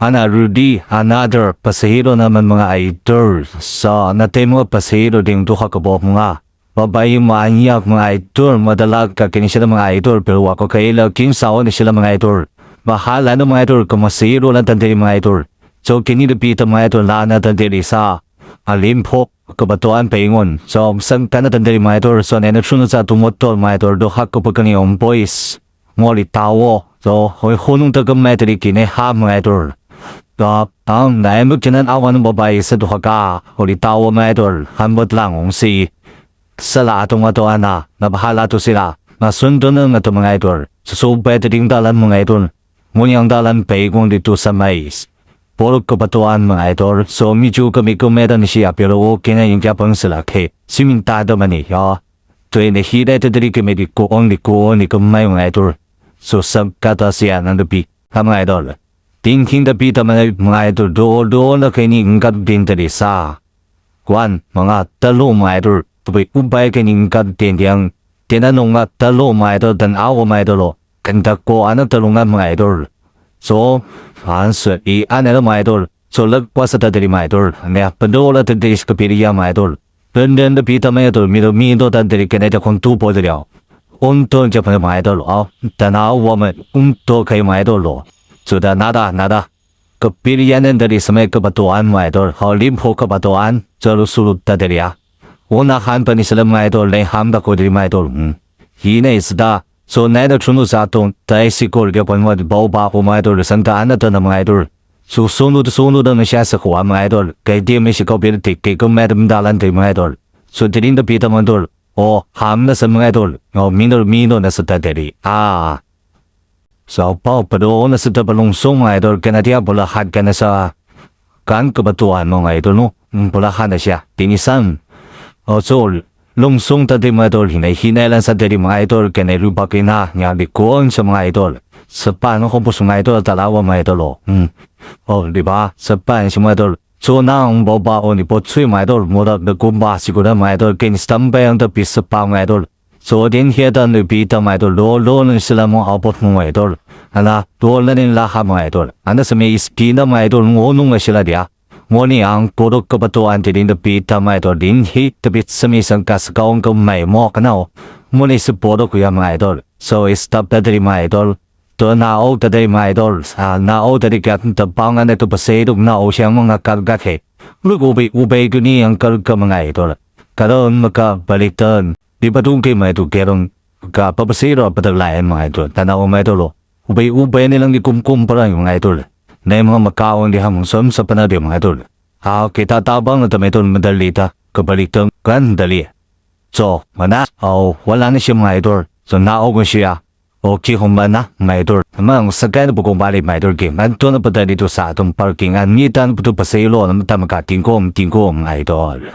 Ana Rudy, another pasahero naman, mga idol. So natay mga pasahero ding duha ka buok mga babae, maanyak, mga idol, madalag ka kini sila, mga idol, pero wako kaila kinsaon ni sila, mga idol. Bahala no, mga idol, kung masahero lang tandiri, mga idol. So kini dapita, mga idol, na na tandiri sa Alimpo kabatuan paingon. So sangka na tandiri, mga idol. So nena sa tumotol, mga idol, duha ko pa kaniyong boys ngoli tawo. So hoy hunong taga metri kini ha, mga idol. So ang naimog kinan awan ng babae sa duha ka huli tawo, mga idol, hambot lang ung si sa atong ato ana nabahala to sila masundo na nga to, mga idol. So pwede ding dalan, mga idol, ngunyang dalan paingon dito sa may Puro kabatuan, mga idol. So medyo kami kumeda ni siya, pero okay na yung yapang sila kay simintado man eh. 对，你现在在这里给没的过往的过你个买mga idol. So sa kata siya ng gabi, mga idol. Thinking the bita mga idol, do do na kay ni ngad din dali sa kuan mga talo, mga idol. Tubi ubay kay ni ngad din diyang tinanong nga talo, mga idol, dan awo, mga idol. Kanda ko ano talungan, mga idol. So, 凡是以按那个mga idol. So lagpas sa dali, mga idol. Nga padola dali sa kapiliya, mga idol. 人人的比他们都米都米都但这里跟那叫空突破得了。unto 就朋友mga idol 啊，等到我们 unto 可以mga idol 咯，就的拿的拿的。Kapiliyan ng dali sa may kabatuan, mga idol. 好limpo kabatuan. So sulod ta dali ah. Unahan pa ni sila, mga idol. Leham da ko dali, mga idol. Hina isda. So 来的纯度sa atong tricycle gyapon mo bawa ko, mga idol, santa na to na, mga idol. So sunod sunod na siya sa kuha, mga idol. Kay di may siya kapil kay kung meron dalan tayo, mga idol. So dilin da pita, mga idol. O ham na sa mga idol. O minor mino na sa taderi. Ah. So pa pero na sa tabalong mga idol kaya dia bulahan ka na sa kan kabatuan, mga idol, no. Bulahan na siya. Tinisan. O so lungsong tadi, mga idol, hinay-hinay lang sa diri, mga idol, kaya lupa kina nga likuan sa mga idol. Sa paano ko po sa mga idol, dalawa, mga idol, oh. Oh, di ba? Sa paano sa mga idol, so nang baba o ni po tsui, mga idol, mura na kumba siguro, mga idol, kaya standby ang tapi sa pa, mga idol. So din heda ni bita, mga idol, lo lo na sila mo abot mga idol. Ala, do na rin lahat, mga idol. Ano sa may iskina, mga idol, ngunong nga sila diya. Nguni ang puro kabatuan din na bita, mga idol, linhi tabi sa misang kasagawan ko may mo kanao. Nguni sa puro kuya, mga idol. So stop na diri, mga idol. To nao ta diri, mga idol. Ah, nao diri kat tabangan ito pasero nao siyang mga kargake. Lugubi ubay ko ni ang karga, mga idol. Karon makabalitan. Di ba doon kay mga idol kerong ka papasero pataglayan, mga idol. Tanaw, mga idol. Ubay ubay nilang ikumkumpara yung mga idol. Na yung mga makaon di hamong som sa panadi, mga idol. Ah, kita tabang na tama idol madalita. Kabalitan kan dali. So, mana? Oh, wala na siya, mga idol. So, naog siya. Okay, human na, mga idol. Mang sakay na bukong bali, mga idol. Kay man to na pa dito sa atong parking. Ang nitan po to pasaylo na tamakatingkom tingkom, mga idol.